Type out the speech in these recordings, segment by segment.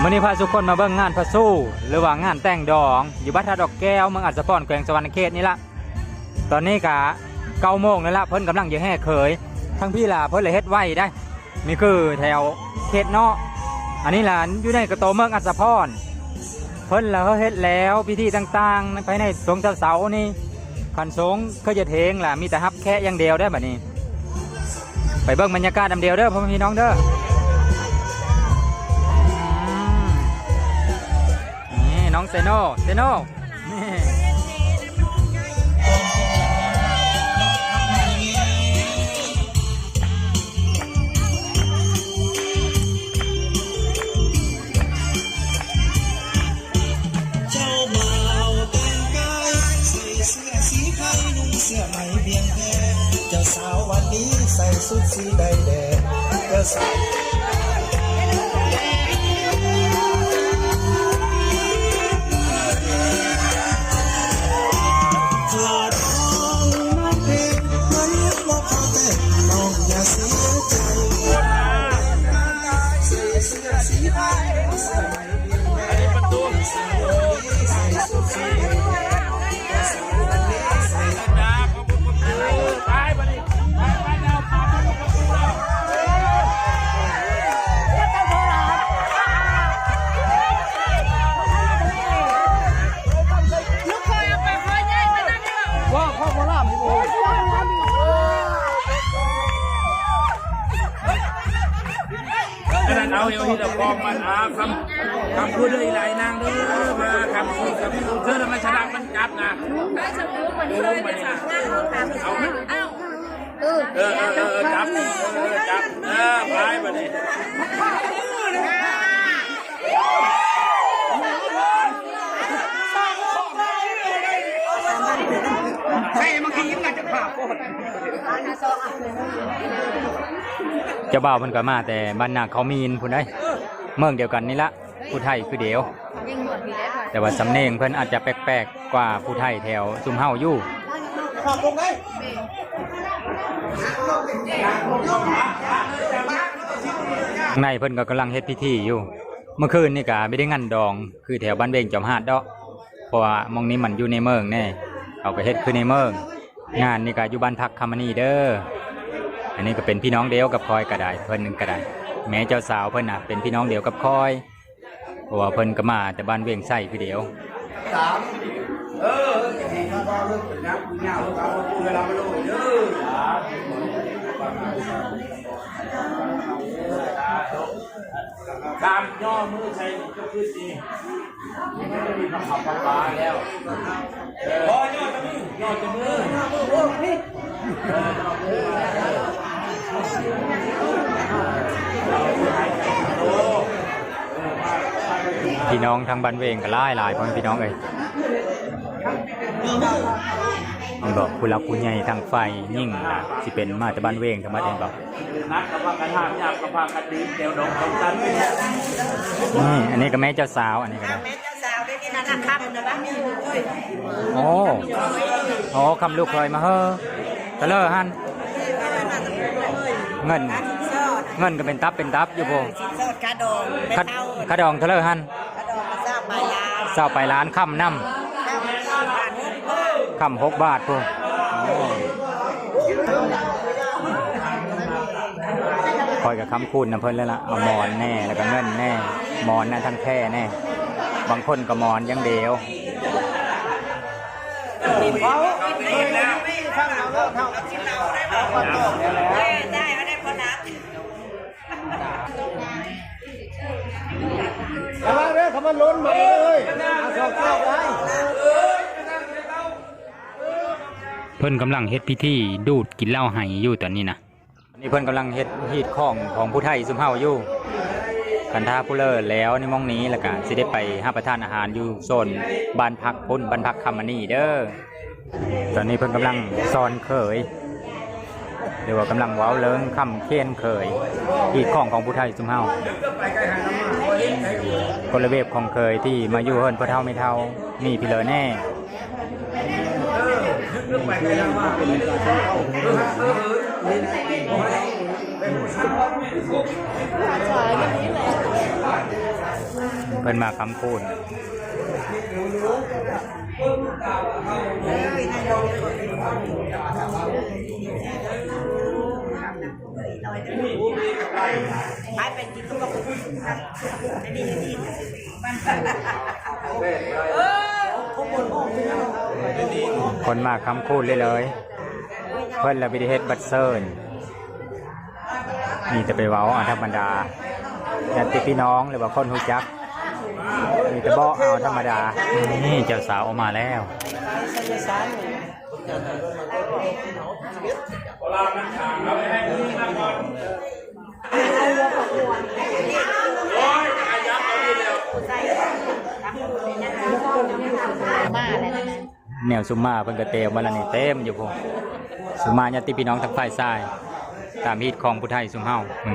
ວັນນີ້ພາທຸກຄົນມາເບິ່ງງານພະຊູ ຫຼືວ່າງານແຕ່ງດອງ ຢູ່ວັດທ່າດອກແກ້ວ ເມືອງອັດສະພອນ ແຂວງສະຫວັນນະເຂດນີ້ລະ. ຕອນນີ້ກະເກົ້າໂມງແລ້ວລະ ເພິ່ນກຳລັງຈະແຫ່ເຂີຍ. ທັງພີ້ລະເພິ່ນລະເຮັດໄວໄດ໋. ນີ້ຄືແຖວເຂດເນາະ ອັນນີ້ລະຢູ່ໃນກະໂຕເມືອງອັດສະພອນ. ເພິ່ນລະເຮັດແລ້ວພິທີຕ່າງໆ ພາຍໃນຊ່ວງເຊົ້າໆນີ້. ຄັນສົງເຄີຍຈະເຖງລະ ມີແຕ່ຮັບແຂກຢ່າງດຽວເດີ້ ບາດນີ້. ໄປເບິ່ງບັນຍາກາດນຳດຽວເດີ້ ພໍ່ແມ່ພີ່ນ້ອງເດີ້. ນີ້ນ້ອງເຊໂນ ເຊໂນ ນີ້. ເຈົ້າບ່າວແຕ່ງກາຍໃສ່ເສື້ອສີໄຂ່ ນຸ່ງເສື້ອໄໝພຽງແພ ເຈົ້າສາວວັນນີ້ໃສ່ຊຸດສີໄດ້ແດ່ ເຈົ້າສາວ ຂາດນ້ອງມາເພງ ມັນບໍ່ພໍແຕ່ນ້ອງຢ່າເສຍໃຈ ໃສ່ເສື້ອສີໄຂ່ ອັນນີ້ປະຕູ ອັນນັ້ນເອົາ ເອົາທີ່ລະກອງມັນ ອາ ຄຳ ຄຳພູດເດີ ອີ່ຫຼາຍນາງເດີ ມາ ຄຳ ເຊີນ ມາ ຊະນະມັນຈັບນະ ເອີ ເອີ ເອີ ຈັບ ເອີ ຈັບ ເອີ ໄປບາດນີ້. ໃສ່ມັນຂະຍິບໜ້າຈະພາໂພດ. ເຈົ້າບ່າວເພິ່ນກໍມາແຕ່ບ້ານນາເຂົາມີນພຸ້ນໃດ໋ ເມືອງດຽວກັນນີ້ລະ ຜູ້ໄທຄືດຽວ ແຕ່ວ່າສຳນຽງເພິ່ນອາດຈະແປກໆກວ່າຜູ້ໄທແຖວຊຸມເຮົາຢູ່. ຂ້າງໃນເພິ່ນກໍກຳລັງເຮັດພິທີຢູ່. ເມື່ອຄືນນີ້ກະບໍ່ໄດ້ງານດອງຄືແຖວບ້ານເວງຈອມຫາດດອກ ເພາະວ່າໝ່ອງນີ້ມັນຢູ່ໃນເມືອງແນ່ ເຂົາກໍເຮັດຄືໃນເມືອງ. ງານນີ້ກະຢູ່ບ້ານພັກຄຳມະນີເດີ. ອັນນີ້ກໍເປັນພີ່ນ້ອງດຽວກັບຂ້ອຍກໍໄດ້ ເພິ່ນກໍໄດ້ ແມ່ເຈົ້າສາວເພິ່ນນະເປັນພີ່ນ້ອງດຽວກັບຂ້ອຍ ເພາະວ່າເພິ່ນກໍມາແຕ່ບ້ານວຽງໄຊຄືດຽວ. ສາມ ເອີ ເອີ ເປັນຫຍັງ ເປັນຫຍັງ ເວລາມາໂລດເດີ. ສາທຸ ສາທຸ ຂ້າມຍໍມືໃສ່ ຍົກຂຶ້ນນີ້ ມີພະເຂົ້າພະປາແລ້ວ ເອີ ຍໍແຕ່ມື ຍໍແຕ່ມື ເອີ ຍໍແຕ່ມື ເອີ ພີ່ນ້ອງທາງບ້ານເວງກໍຫຼາຍໆ ພໍ່ແມ່ພີ່ນ້ອງເອີຍ. ເຫັນບໍ່ ຜູ້ຫຼັກຜູ້ໃຫຍ່ທາງຝ່າຍຍິງນະ ຊິເປັນມາແຕ່ບ້ານເວງທັງໝົດ ເຫັນບໍ່? ໜັກກໍພາກັນຫ້າມ ຍາບກໍພາກັນດີດ ແຖວດອກດອກຕັນ. ນີ້ ອັນນີ້ກໍແມ່ເຈົ້າສາວ ອັນນີ້ກໍໄດ້ ແມ່ເຈົ້າສາວໄດ້ ນີ້ນະ ນາງຄຳນະ ບ້ານມີ ໂອ້ ໂອ້ ຄຳລູກເຂີຍມາເຮີ ຕະເລີຫັ້ນ ເງິນ ເງິນກໍເປັນຕັບເປັນຕັບຢູ່ພຸ້ນ ເອີ ສິນສອດຄ່າດອງ ຄ່າ ຄ່າດອງຕະເລີຫັ້ນ ຊາວປາຍລ້ານ ຊາວປາຍລ້ານ ຄຳນຳ ຄຳຫົກບາດພຸ້ນ. ໂອ້ ຂ້ອຍກໍຄ້ຳຄູນນຳເພິ່ນແລ້ວລະ ເອົາໝອນແດ່ ແລ້ວກໍເງິນແດ່ ໝອນນະ ທັງແຄແດ່ ບາງຄົນກໍໝອນຢ່າງດຽວ. ເອົາລະເດີ ເຂົ້າມາລົ້ນມາເລີຍ ເອົາສອງຊອກໄວ້. ເພິ່ນກຳລັງເຮັດພິທີດູດກິນເຫຼົ້າໄຮ່ຢູ່ຕອນນີ້ນະ. ອັນນີ້ເພິ່ນກຳລັງເຮັດຮີດຄອງຂອງຜູ້ໄທຊຸມເຮົາຢູ່. ຄັນຖ້າຜູ້ເລີແລ້ວໃນໝ່ອງນີ້ ແລ້ວກະຊິໄດ້ໄປຮັບປະທານອາຫານຢູ່ໂຊນບ້ານພັກພຸ້ນ ບ້ານພັກຄຳມະນີເດີ. ຕອນນີ້ເພິ່ນກຳລັງສອນເຂີຍ ຫຼືວ່າກຳລັງເວົ້າເລື່ອງຄຳຂຽນເຂີຍ ຮີດຄອງຂອງຜູ້ໄທຊຸມເຮົາ. ກົດລະບຽບຂອງເຂີຍທີ່ມາຢູ່ເຮືອນພໍ່ເຖົ້າແມ່ເຖົ້າ ມີພີເລີແນ່. ສາຍແບບນີ້ແຫຼະ. ເພິ່ນມາຄ້ຳຄູນ. ຄົນມາຄ້ຳຄູນເລີຍໆ ເພິ່ນລະບໍ່ໄດ້ເຮັດບັດເຊີນ. ມີແຕ່ໄປເວົ້າ ອາ ທຳມະດາ ຍາດຕິພີ່ນ້ອງ ຫຼືວ່າຄົນຮູ້ຈັກ ມີແຕ່ເວົ້າເອົາທຳມະດາ. ນີ້ເຈົ້າສາວອອກມາແລ້ວ. ແນວຊຸມມາເພິ່ນກໍເຕມມາແລ້ວນີ້ ເຕັມຢູ່ພຸ້ນ. ຊຸມມາຍາດຕິພີ່ນ້ອງທາງຝ່າຍຊາຍ ຕາມຮີດຄອງຜູ້ໄທຊຸມເຮົາ. ອືມ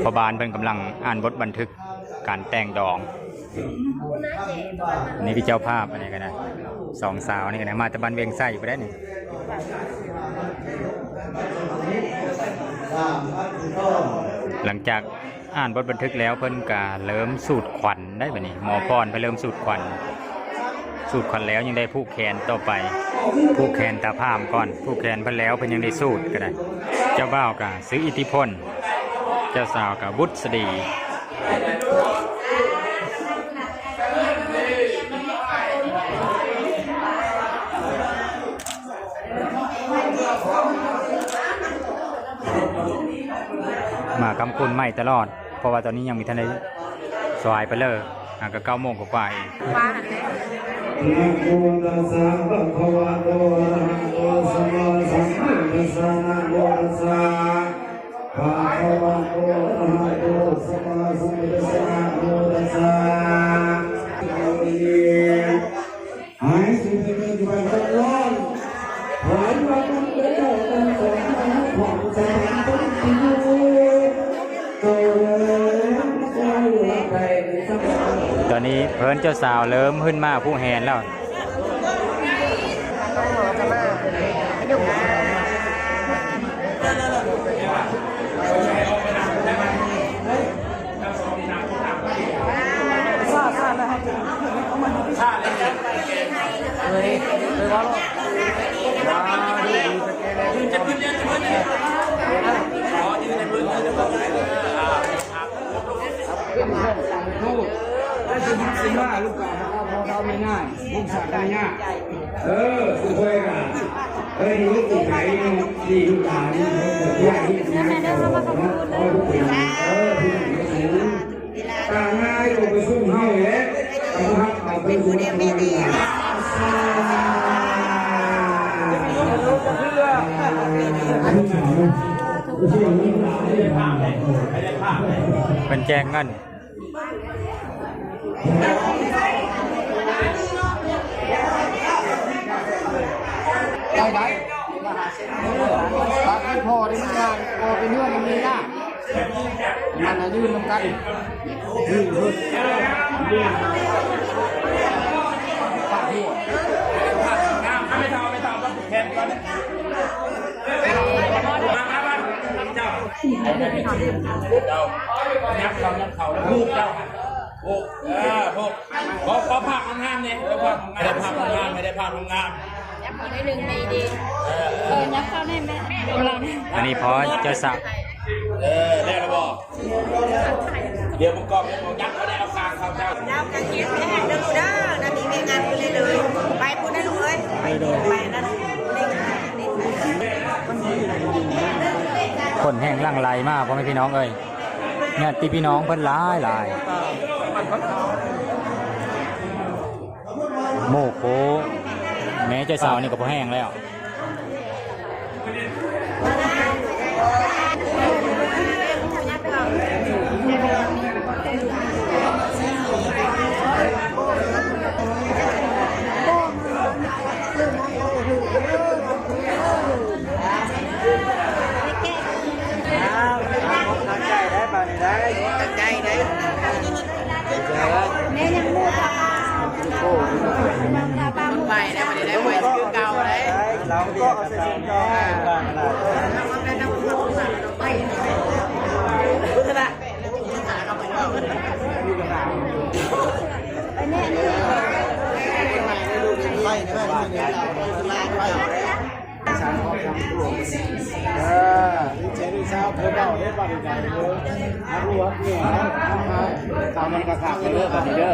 ພໍ່ບ້ານເພິ່ນກຳລັງອ່ານບົດບັນທຶກການແຕ່ງດອງ. ອັນນີ້ຄືເຈົ້າພາບ ອັນນີ້ກໍໄດ້ ສອງສາວນີ້ກໍໄດ້ ມາແຕ່ບ້ານວຽງໄຊພຸ້ນໄດ໋ນີ້. ຫຼັງຈາກ ອ່ານບົດບັນທຶກແລ້ວ ເພິ່ນກະເລີ່ມສູດຄວັນໄດ໋. ບັດນີ້ໝໍພອນເພິ່ນເລີ່ມສູດຄວັນ ສູດຄວັນແລ້ວຍັງໄດ້ຜູກແຂນຕໍ່ໄປ ຜູກແຂນຕາພາມກ່ອນ ຜູກແຂນເພິ່ນແລ້ວ ເພິ່ນຍັງໄດ້ສູດກໍໄດ້. ເຈົ້າບ່າວກະຊື່ອິດທິພົນ ເຈົ້າສາວກະບຸດສະດີ. ມາກຳຄຸນໃໝ່ຕະຫຼອດ ເພາະວ່າຕອນນີ້ຍັງມີທັນໄດ້ສວາຍໄປເລີຍ ຫາກະເກົ້າໂມງກວ່າໆເອງ. ນະໂມຕັດສະ ພະຄະວະໂຕ ອະລະຫະໂຕ ສຳມາສຳພຸດທັດສະ ນະໂມຕັດສະ ພະຄະວະໂຕ ອະລະຫະໂຕ ສຳມາສຳພຸດທັດສະ ນະໂມຕັດສະ. ໃຫ້ສຸດຍອດຢູ່ບ້ານຈັກລອນ ຂໍໃຫ້ວ່ານຳເຈົ້າທັງສອງຂອງສະຖານທີ່ຢູ່ ຕອນນີ້ເພິ່ນເຈົ້າສາວເລີ່ມຂຶ້ນມາຜູ້ແຮນແລ້ວ. ເອີ ສຸພອຍກະ ເອີ ນີ້ລູກໄຂ ນີ້ລູກຫຼານ ນີ້ຍາດນີ້ ເອີ ຜູ້ໃຫຍ່ ຕາງາຍກໍໄປຊຸມເຮົາແຫຼະ ເອົາໄປຊຸມເຮົາແຫຼະ. ເພິ່ນແຈກເງິນ. ໄດ້ໄດ້ ຕັດໃຫ້ພໍໄດ້ ມັນງ່າຍ ພໍໄປເຮືອນມັນມີຍາກ ມັນນະ ຢືນນຳກັນ ຢືນເພິ່ນ ປາກຫົວ ງາມ ໄປເທົ່າ ໄປເທົ່າ ແຂນກ່ອນ. ມາ ມາ ມາ ເຈົ້າ ເຈົ້າ ຍັບເຂົ້າ ຍັບເຂົ້າ ແລ້ວຜູກເຈົ້າ ຜູກ ເອີ ຜູກ ຂໍ ຂໍພາບງາມໆແດ່ ຂໍພາບງາມ ໃຫ້ໄດ້ພາບງາມ ໃຫ້ໄດ້ພາບງາມ. ຍັບເຂົ້າໜ້ອຍໜຶ່ງ ດີໆ ເອີ ເອີ ຍັບເຂົ້າແດ່ແມ່ ອັນນີ້ພໍເຈົ້າສາວ ເອີ ແລ້ວລະບໍ່? ດຽວມັນກອງ ດຽວມັນຍັບເຂົ້າໄດ້ ເອົາຄາງເຂົ້າເຈົ້າ ເຈົ້າກະເຮັດແທ້ເດີລູກເດີ ໜ້າທີ່ວຽກງານເລີຍ ໄປພຸ້ນນະລູກເອີຍ ໄປ ໄປນັ້ນ ຄົນແຮ່ງຫຼັ່ງໄຫຼມາ ພໍ່ແມ່ພີ່ນ້ອງເອີຍ ຍາດຕິພີ່ນ້ອງເພິ່ນຫຼາຍໆ. ໂມໂຄ ແມ່ເຈົ້າສາວນີ້ກໍພໍແຫ້ງແລ້ວ. ຕັ້ງໃຈໄດ້ ບາດນີ້ໄດ້ ຕັ້ງໃຈໄດ້ ແມ່ຍັງຮູ້ ໄວໄດ້ ບໍ່ໄດ້ໄວຄືເກົ່າໄດ້ ເຮົາກໍເອົາໃສ່ຊຸດເກົ່າ ເບິ່ງຫັ້ນນະ. ເອີ ເສລີຊາວເພິ່ນເວົ້າເດ້ ບັດນີ້ນະ ເອີ ຮັກລູກຮັກເມຍ ເອົາມັນກະຄັກເດີ ບັດນີ້ເດີ.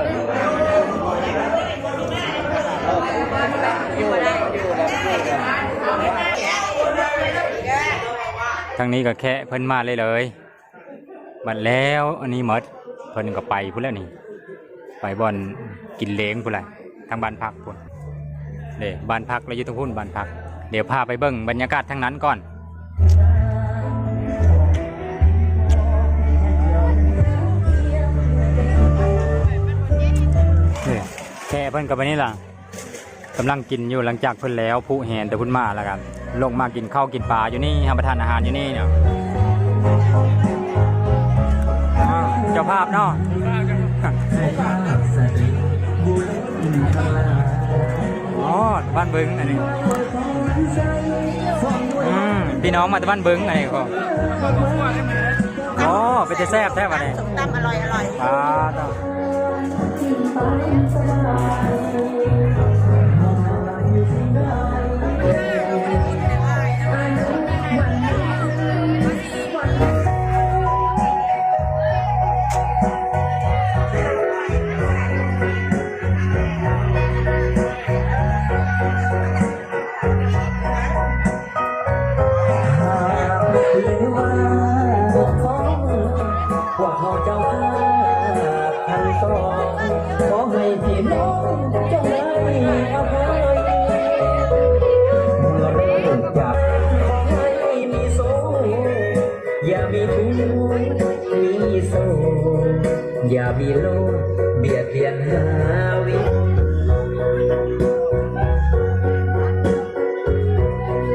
ທາງນີ້ກໍແຄະເພິ່ນມາເລື້ອຍໆ. ບັດແລ້ວອັນນີ້ໝົດ ເພິ່ນກໍໄປພຸ້ນແລ້ວນີ້ ໄປບ່ອນກິນເລງພຸ້ນແຫຼະ ທາງບ້ານພັກພຸ້ນເດ້. ບ້ານພັກລະຢູ່ທາງພຸ້ນ ບ້ານພັກ. ດຽວພາໄປເບິ່ງບັນຍາກາດທາງນັ້ນກ່ອນ. ເດ້ ແຄະເພິ່ນກໍໄປນີ້ລະ. ກຳລັງກິນຢູ່ ຫຼັງຈາກເພິ່ນແລ້ວຜູແຫນແຕ່ພຸ້ນມາ ແລ້ວກໍລົງມາກິນເຂົ້າກິນປາຢູ່ນີ້ ຮັບປະທານອາຫານຢູ່ນີ້ເນາະ. ອ້າວ ເຈົ້າພາບເນາະ. ອໍ ຕາວັນບຶງອັນນີ້. ອືມ ພີ່ນ້ອງມາຕາວັນບຶງອັນນີ້ກໍ. ໂອ້ ເປັນຕາແຊບແທ້ບັດນີ້ ສົ້ມຕຳອະລ່ອຍໆ. ອ່າ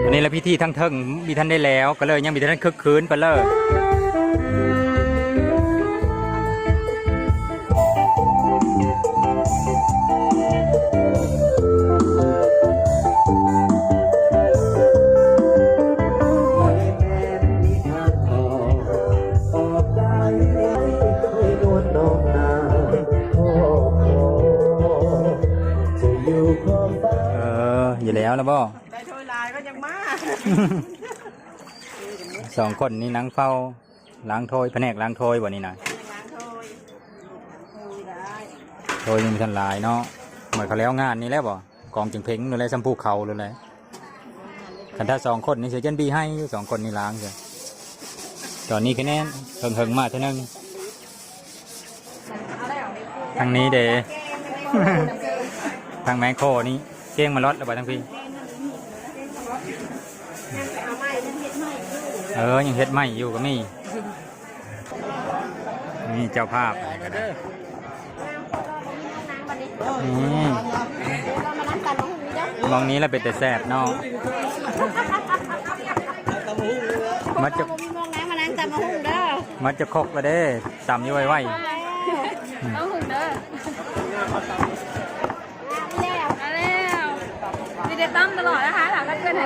ອັນນີ້ລະພິທີທາງເທິງມີທັນໄດ້ແລ້ວ ກໍເລີຍຍັງມີແຕ່ນັ້ນຄຶກຄື້ນປານເລີ. ເອີ ຢູ່ແລ້ວລະບໍ? ໄດ້ຖ້ວຍຫຼາຍກໍຍັງມາ. ສອງຄົນນີ້ນັ່ງເຝົ້າລ້າງຖ້ວຍ ພະແນກລ້າງຖ້ວຍບໍ່ນີ້ນະ? ລ້າງຖ້ວຍ ຖ້ວຍຍັງບໍ່ທັນຫຼາຍເນາະ. ໝາຍເຂົາແລ້ວງານນີ້ແລ້ວບໍ່? ກອງຈຶ່ງເພັງໂລດແຫຼະ ຊຳພູເຂົາໂລດແຫຼະ. ຄັນຖ້າສອງຄົນນີ້ຊິຢ້ານບີໃຫ້ຢູ່ ສອງຄົນນີ້ລ້າງເທື່ອ. ຕອນນີ້ຄະແນນເຫິງໆມາເທື່ອໜຶ່ງ. ທາງນີ້ເດ ທາງແມງໂຄນີ້ ເກ້ງມາລອດແລ້ວບໍ່ທາງພີ້? ເອີ ຍັງເຮັດໃໝ່ຢູ່ກໍມີ. ນີ້ເຈົ້າພາບກໍໄດ້ ນີ້ ໝ່ອງນີ້ລະເປັນຕາແຊບເນາະ. ມາຈະ ມາຈະຄົກລະເດ້ ຕຳຢູ່ໄວໆ. ເອົາຫຶງເດີ ມາແລ້ວ ມີແຕ່ຕຳຕະຫຼອດນະຄະ ຫຼານເພື່ອນໃຫ້.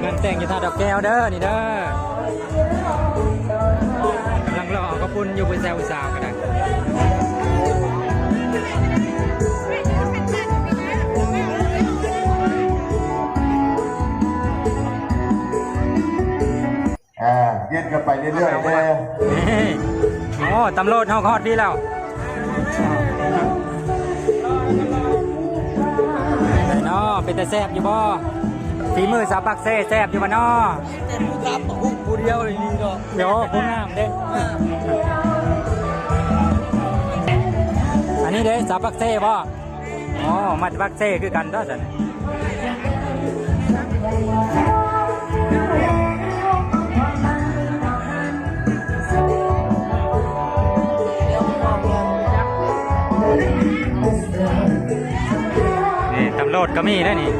ງານແຕ່ງຢູ່ທ່າດອກແກ້ວເດີ ນີ້ເດີ. ກຳລັງລໍເອົາເຂົ້າປຸ້ນຢູ່ ຜູ້ແຊວຜູ້ສາວກໍໄດ້. ອ່າ ວຽນກັນໄປເລື້ອຍໆເດີ. ນີ້ ໂອ້ ຕຳຫຼວດເຮົາຮອດພີ້ແລ້ວເນາະ. ເປັນຕາແຊບຢູ່ບໍ່? ຝີມືສາວປາກເຊແຊບຢູ່ບໍ່ເນາະ? ມີແຕ່ຜູ້ງາມມາຮຸກຜູ້ດຽວນີ້ເນາະ. ໂອ້ ຜູ້ງາມເດ້. ອັນນີ້ເດ້ ສາວປາກເຊບໍ່? ອໍ ມາຈາກປາກເຊຄືກັນຕົວະຊັ້ນ. ນີ້ ຕຳຫຼວດກໍມີເດ້ນີ້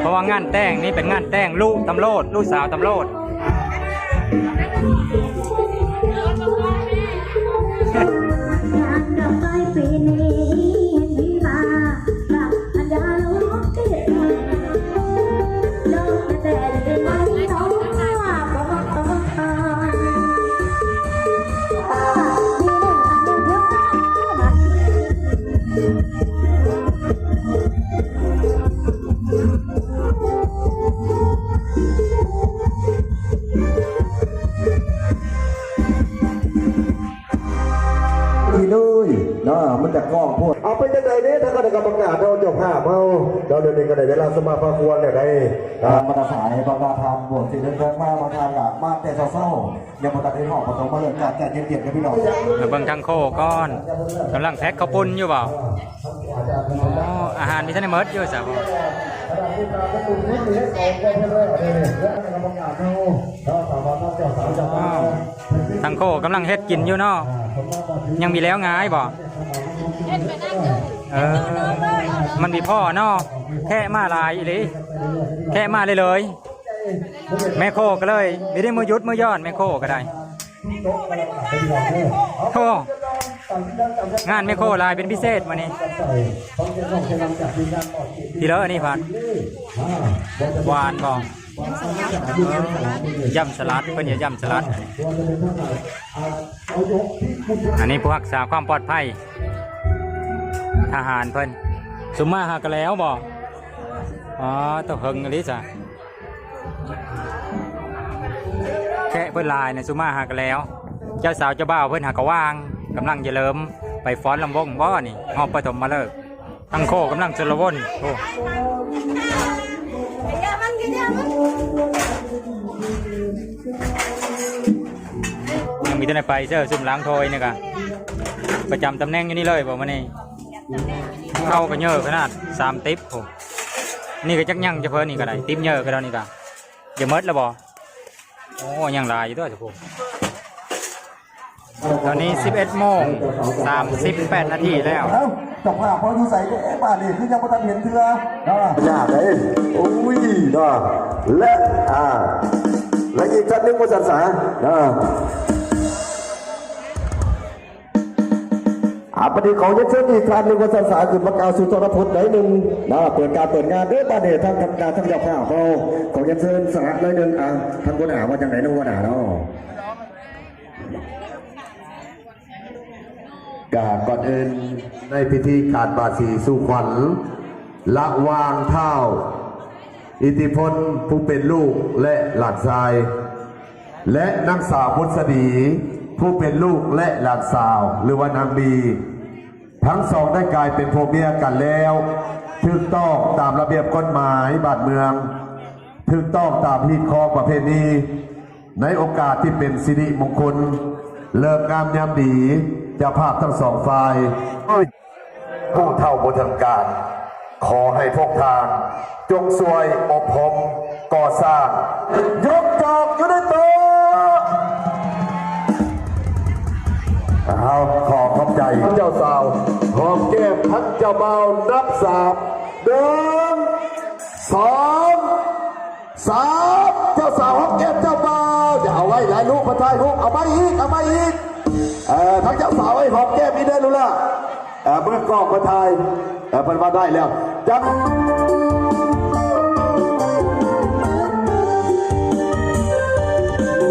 ເພາະວ່າງານແຕ່ງນີ້ເປັນງານແຕ່ງລູກຕຳຫຼວດ ລູກສາວຕຳຫຼວດ. ໃດເດ້ ທາງຄະນະກຳມະການເຮົາ ເຈົ້າພາບເຮົາ ດຽວນີ້ກໍໄດ້ເວລາສະມາພາຄວນແລ້ວໃດ໋ ອ່າ ບັນດາສາຍບັນດາທ່ານ ຜູ້ທີ່ເດີນທາງມາ ບາງທ່ານກໍມາແຕ່ເຊົ້າໆ ຍັງບໍ່ທັນໄດ້ຮອດ ບໍ່ຕ້ອງມາເລີກ ອາກາດຈະເຢັນໆ ເດີພີ່ນ້ອງ. ມາເບິ່ງທາງໂຄກ່ອນ ກຳລັງແພັກເຂົ້າປຸ້ນຢູ່ບໍ່? ອໍ ອາຫານມີທັນໄດ້ໝົດຢູ່ຊະບໍ່? ອໍ ທາງໂຄກຳລັງເຮັດກິນຢູ່ເນາະ ຍັງມີແລ້ວງ່າຍບໍ່? ເອີ ມັນມີພໍ້ເນາະ ແຂກມາຫຼາຍອີ່ຫຼີ ແຂກມາເລື້ອຍໆ ແມ່ໂຄກໍເລີຍບໍ່ໄດ້ມື້ຢຸດມື້ຢ່ອນ ແມ່ໂຄກໍໄດ້ ໂທ ງານແມ່ໂຄຫຼາຍເປັນພິເສດມື້ນີ້ ທີ່ເລີນີ້ພັດ ຫວານບໍ່? ເອີ ຢຳສະຫຼັດ ເພິ່ນຢາຢຳສະຫຼັດ ອັນນີ້ຜູ້ຮັກສາຄວາມປອດໄພ ທະຫານເພິ່ນ ສຸມມາຫາກະແລ້ວບໍ່? ອໍ ໂຕເຫິງອີ່ຫຼີຊະ ແຂກເພິ່ນຫຼາຍນະ ສຸມມາຫາກະແລ້ວ ເຈົ້າສາວເຈົ້າບ່າວເພິ່ນຫາກະວ່າງ ກຳລັງຈະເລີ່ມໄປຟ້ອນລຳວົງບໍ່ນີ້ ຮອບປະຖົມມະເລີກ. ທາງໂຄກຳລັງຊົນລະວົນ ໂອ້ ຍັງມີແຕ່ໄດ້ໄປເຊີ ຊຸມຫຼັງຖ້ອຍນີ້ກະ ປະຈຳຕຳແໜ່ງຢູ່ນີ້ເລີຍບໍ່ມື້ນີ້? ເຂົ້າກະເຍີຂະໜາດ ສາມຕິບ ໂອ້ ນີ້ກະຈັກຍັງຈະເພີ້ນີ້ກະໄດ້ ຕິບເຍີກະດອນນີ້ກະ ຈະໝົດແລ້ວບໍ່? ໂອ້ ຍັງຫຼາຍຢູ່ຕົວະ ຕອນນີ້ສິບເອັດໂມງສາມສິບແປດນາທີແລ້ວ. ເອົ້າ ເຈົ້າພາບເຮົາຢູ່ໃສເດ້? ບາດນີ້ຄືຍັງບໍ່ທັນເຫັນເທື່ອເນາະ ຍາກເດ້. ໂອ້ຍເນາະ ແລະ ອ່າ ແລະອີກທ່ານໜຶ່ງວ່າຊັ້ນສາເນາະ. ອ່າ ບັດນີ້ຂໍຮຽນເຊີນອີກທ່ານໜຶ່ງວ່າຊັ້ນສາ ຂຶ້ນມາກ່າວສູ່ທອດພະໂພດໜ້ອຍໜຶ່ງເນາະ ເປີດການເປີດງານເດີ. ບາດນີ້ທາງ ທາງເຈົ້າພາບເຮົາ ຂໍຮຽນເຊີນສະຫຼະໜ້ອຍໜຶ່ງ ອ່າ ທ່ານຫົວໜ້າວ່າຈັ່ງໃດເນາະ ຫົວໜ້າເນາະ? ກະກ່ອນອື່ນໃນພິທີການບາສີສູ່ຂວັນ ລະຫວ່າງທ້າວອິດທິພົນຜູ້ເປັນລູກ ແລະ ຫຼານຊາຍ ແລະ ນາງສາວພຸດສະດີຜູ້ເປັນລູກ ແລະ ຫຼານສາວ ຫຼືວ່ານາງບີ ທັງສອງໄດ້ກາຍເປັນຜົວເມຍກັນແລ້ວ ຖືກຕ້ອງຕາມລະບຽບກົດໝາຍບ້ານເມືອງ ຖືກຕ້ອງຕາມຮີດຄອງປະເພນີ ໃນໂອກາດທີ່ເປັນສິລິມົງຄົນ ເລີກງາມຍາມດີ ເຈົ້າພາບທັງສອງຝ່າຍ ຜູ້ເຖົ້າບໍ່ເຖິງການ ຂໍໃຫ້ພວກທ່ານຈົ່ງຊ່ວຍອົບຮົມກໍ່ສ້າງ ຍົກຈອກຢູ່ໃນໂຕະ. ເຮົາຂໍຂອບໃຈເຈົ້າສາວ ຫອມແກ້ມທັງເຈົ້າບ່າວ ນັບສາມ ໜຶ່ງ ສອງ ສາມ ເຈົ້າສາວຫອມແກ້ມເຈົ້າບ່າວ ຢ່າເອົາໄວ້ຫຼາຍລູກ ມາຖ່າຍຮູບ ເອົາໃໝ່ອີກ ເອົາໃໝ່ອີກ ເອີ ທັງເຈົ້າສາວໃຫ້ຫອມແກ້ມອີກເດີລູກຫຼ້າ ເອີ ເບິ່ງກ້ອງມາຖ່າຍ ເອີ ເພິ່ນວ່າໄດ້ແລ້ວ ຈັບ ເມື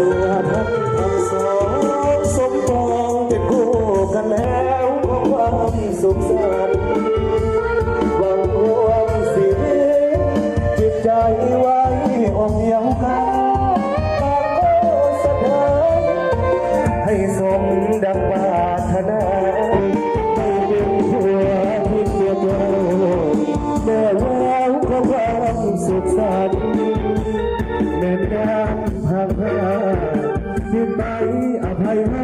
່ອທັງທັງສອງສົມປອງເປັນຄູ່ກັນແລ້ວ ຂໍຄວາມສຸກສັນ ຫວັງຮ່ວມຊີວິດ ຈິດໃຈໄວ້ອົງດຽວກັນ ຕ່າງກໍສັດທາ ໃຫ້ສົມດັ່ງປາດຖະໜາ ໃຫ້ເປັນຜົວເປັນເມຍເຈົ້າ ແມ່ແວວຂອງຄວາມສຸກສັນ ແມ່ນຍາມ ຫາກຫາ ສິໄປອະໄພໃຫ້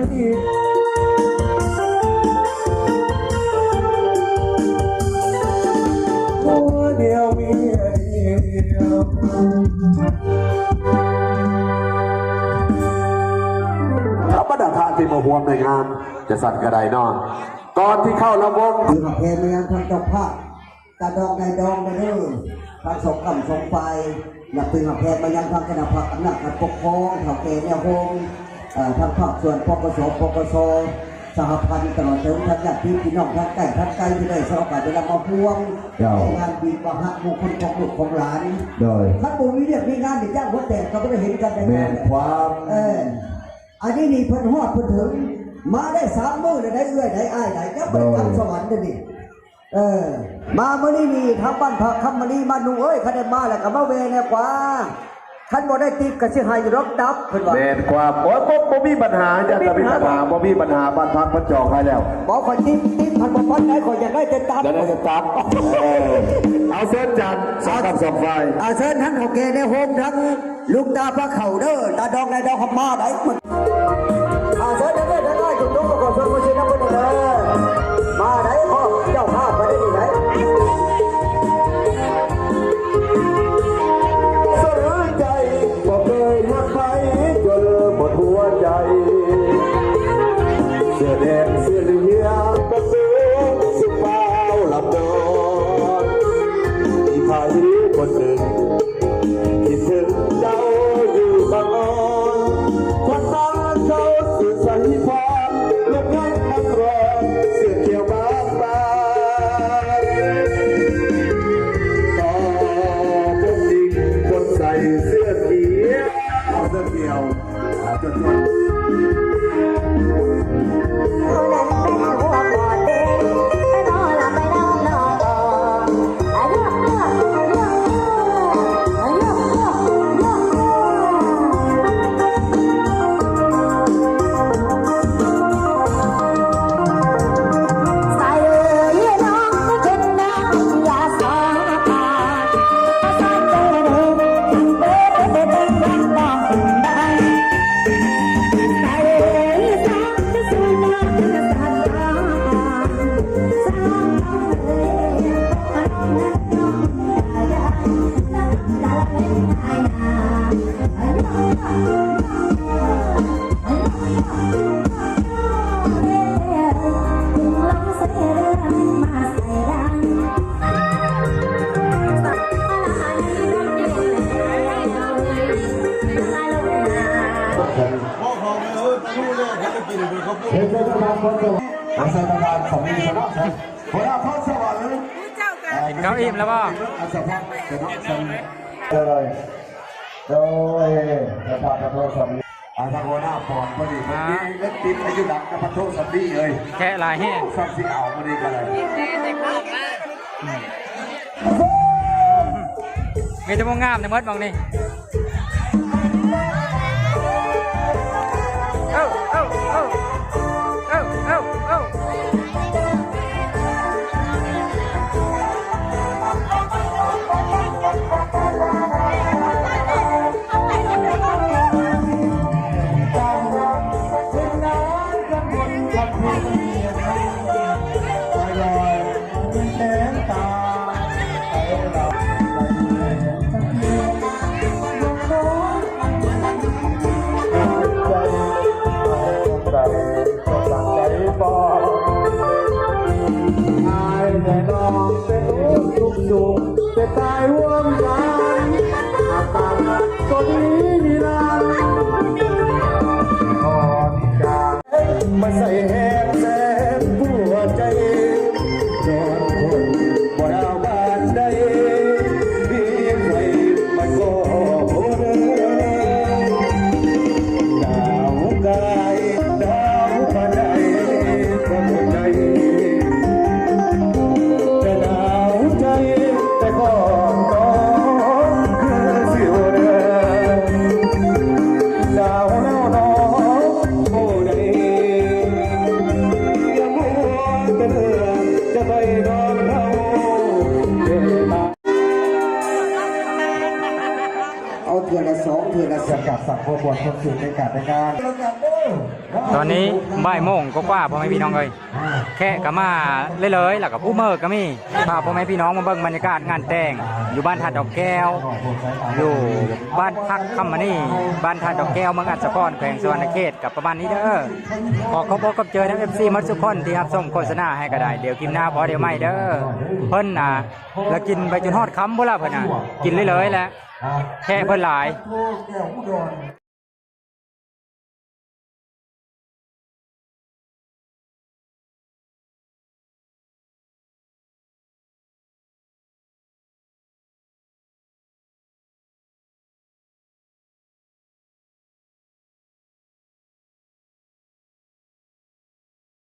ຜົວດຽວເມຍດຽວ. ບັນດາທ່ານທີ່ມາຮ່ວມໃນງານ ຈະສັ່ນກະໄດ້ເນາະ ກ່ອນທີ່ເຂົ້າລຳວົງ ຖືກແຜ່ມາຍັງທາງເຈົ້າພາບ ກະດອງໃດດອງໃດເດີ ທັງສອງກ້ຳສອງຝ່າຍ ນັບຖືຮັກແພງມາຍັງທາງຄະນະພັກອຳນາດການປົກຄອງ ເຖົ້າແກ່ແນວໂຮງ ເອີ ທາງພາກສ່ວນ ປກສ ປກສ ສະຫະພັນ ຕະຫຼອດເຖິງທາງຍາດພີ່ນ້ອງທາງໃກ້ທາງໄກ ທີ່ໄດ້ສະຫຼະເວລາມາຮ່ວມ ເຈົ້າ ໃນງານວິວາຫະມຸງຄຸນຂອງລູກຂອງຫຼານ ໂດຍ ຄັນບໍ່ມີວຽກມີງານນີ້ ຢ້ານຫົວແຕກກໍບໍ່ໄດ້ເຫັນກັນ ແມ່ນຄວາມ ເອີ ອັນນີ້ນີ້ເພິ່ນຮອດເພິ່ນເຖິງ ມາໄດ້ສາມມື້ແລ້ວໄດ໋ ເອື້ອຍໄດ໋ ອ້າຍໄດ໋ ຍັງບໍ່ໄດ້ກັບສະຫວັນເດ້ນີ້. ເອີ ມາມື້ນີ້ນີ້ ທາງບ້ານພັກຄຳມະນີ ມານຸເອີຍ ຄັນໄດ້ມາແລ້ວກໍມາແວ່ແດ່ກວ່າ ຄັນບໍ່ໄດ້ຕິບກໍຊິໃຫ້ຢູ່ດອກຕັບ ເພິ່ນວ່າ. ແມ່ນຄວາມ. ໂອ້ຍ ບໍ່ ບໍ່ມີບັນຫາ ຢ່າ ບໍ່ມີບັນຫາ ບໍ່ມີບັນຫາ ບ້ານພັກເພິ່ນຈອງໃຫ້ແລ້ວ. ບໍ່ ຂ້ອຍຕິບ ຕິບພັນບໍ່ພໍໃຈ ຂ້ອຍຢາກໄດ້ແຕ່ຕັບ ຢາກໄດ້ແຕ່ຕັບ. ເອີ ເອົາ ເຊີນຈານ ສອງກັບສອງຝ່າຍ. ເອົາ ເຊີນທັງເຖົ້າແກ່ໃນໂຮມ ທັງລຸງຕາພາເຂົ້າເດີ ຕາດອກນາຍດອກ ຮັບມາໄດ້. ອ່າ ເຊີນເດີ ເດີ ເດີ ເດີ ຈຸກໆ ປະກອບສ່ວນຜູ້ຊີ້ນຳເພິ່ນເດີ ມາໄດ້ ພ້ອມເຈົ້າພາບມາໄດ້ນີ້ໄດ໋. ສະເໜີໃຈ ບໍ່ເຄີຍຮັກໃຜຈົນໝົດຫົວໃຈ ເສື້ອແດງເສື້ອເຫຼືອງ ກະໂປງສີຟ້າວລຳດອນ ມີໃຜຄົນໜຶ່ງ ຄິດເຖິງເຈົ້າຢູ່ຕະຫຼອດ ຄວັນຕາເຈົ້າສຸດໃສພອນ ລົມຍັງພັດຮ້ອນເສື້ອຂຽວບາງໆ ຕໍ່ພົບຈິງຄົນໃສ່ເສື້ອຂຽວ ເອົາເສື້ອຂຽວ ອ່າ ຈວດໆ. ເຮັດໃຫ້ປະທານສຳເລັດຊະນະ ຫົວໜ້າພອນສະຫວັນ ກິນເຂົ້າອີ່ມແລ້ວບໍ່? ໂດຍ ໂດຍ ປະທານສຳເລັດ ອ່າ ທາງຫົວໜ້າພອນ ພໍດີ ອ່າ ມີເງິນຕິດໃຫ້ຢູ່ຫຼັງກັບປະໂທສຳລີເອີຍ ແຄະຫຼາຍແຮງ ສ່ຳຊິເອົາ ພໍດີກໍໄດ້. ມີແຕ່ຜູ້ງາມໃນໝົດໝ່ອງນີ້. ມາໃສ່ແຮງແສງຫົວໃຈ ຍ້ອນຄົນບໍ່ດາວບ້ານໃດ ມີໃຜມາກໍບໍ່ເດີ ດາວກາຍ ດາວປານໃດກໍບໍ່ໃຈ ແຕ່ດາວໃຈ ແຕ່ກໍຕ້ອງຄືຊິບໍ່ເດີ ດາວແລ້ວນ້ອງ ເອົາເທື່ອລະສອງ ເທື່ອລະສອງ ຈາກສັງຄົມບວກຄົນສູງໃນການແຕ່ງງານ. ຕອນນີ້ບ່າຍໂມງກວ່າໆ ພໍ່ແມ່ພີ່ນ້ອງເອີຍ ແຂກກໍມາເລື້ອຍໆ ແລ້ວກໍຜູ້ເມີກໍມີ. ພາພໍ່ແມ່ພີ່ນ້ອງມາເບິ່ງບັນຍາກາດງານແຕ່ງ ຢູ່ບ້ານທາດດອກແກ້ວ ຢູ່ບ້ານພັກຄຳມະນີ ບ້ານທາດດອກແກ້ວ ເມືອງອັດສະພອນ ແຂວງສະຫວັນນະເຂດ ກໍປະມານນີ້ເດີ. ຂໍຂອບອົກຂອບໃຈນຳເອັຟຊີໝົດທຸກຄົນທີ່ຮັບຊົມໂຄສະນາໃຫ້ກໍໄດ້. ດຽວຄລິບໜ້າພໍ້ດຽວໃໝ່ເດີ. ເພິ່ນນະລະກິນໄປຈົນຮອດຄ່ຳພຸ້ນລະ ເພິ່ນນະກິນເລື້ອຍໆ ແຫຼະ ແຂກເພິ່ນຫຼາຍ.